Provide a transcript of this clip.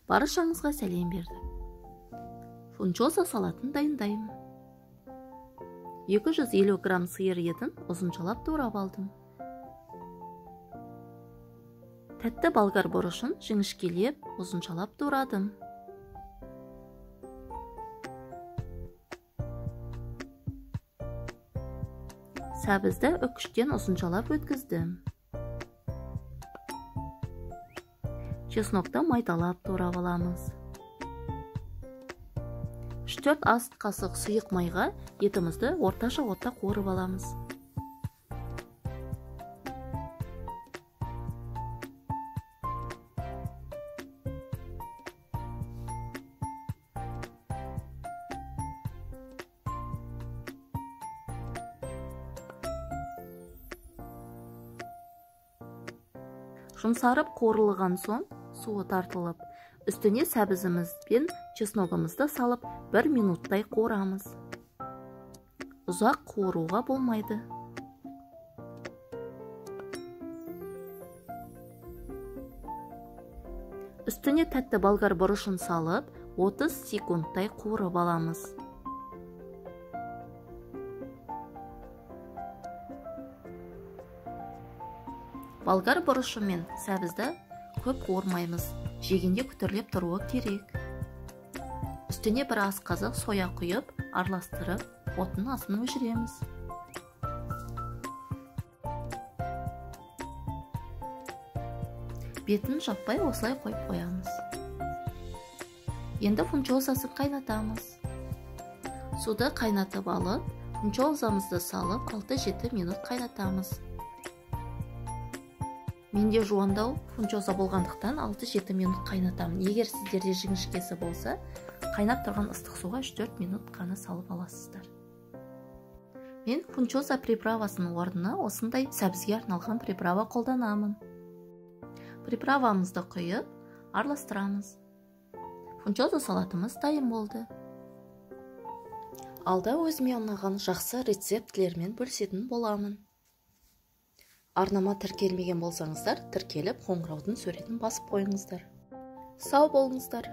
Баршаңызға сәлем бердік. Фунчоза салатын дайындаймын. 250 грамм сиыр етін ұзыншалап турап алдым. Тәтті болгар бұрышын жіңішкелеп ұзыншалап турадым. Сәбізді үкіштен ұзыншалап өткіздім. Чеснокты майдалап турап аламыз. 3-4 ас қасық сұйық майға етімізді орташа отта қуырып аламыз. Жұмсарып қуырылған соң суы тартылып, үстіне сәбізіміз бен чесногымызды салып 1 минуттай қуырамыз. Ұзақ қуыруға болмайды. Үстіне тәтті болгар бұрышын салып, 30 секундтай қуырып аламыз. Болгар бұрышы мен сәбізді көп қуырмаймыз, жегенде күтірлеп тұруы керек. Үстіне бір ас қасық соя құйып, араластырып, оттың астын өшіреміз. Бетін жаппай осылай қойып қоямыз. Енді фунчозасын қайнатамыз. Суды қайнатып алып, фунчозамызды салып 6-7 минут қайнатамыз. Менде жуандау фунчоза болғандықтан 6-7 минут қайнатамын. Егер сіздерде жіңішкесі болса, қайнап тұрған ыстық суға 3-4 минут қана салып аласыздар. Мен фунчоза приправасының орнына осындай сәбізге арналған приправа қолданамын. Приправамызды құйып, араластырамыз. Фунчоза салатымыз дайын болды. Алда өзіме ұнаған жақсы рецептілермен бөлісетін боламын. Арнама тіркелмеген болсаңыздар, тіркеліп қоңыраудың суретін басып қойыңыздар. Сау болыңыздар.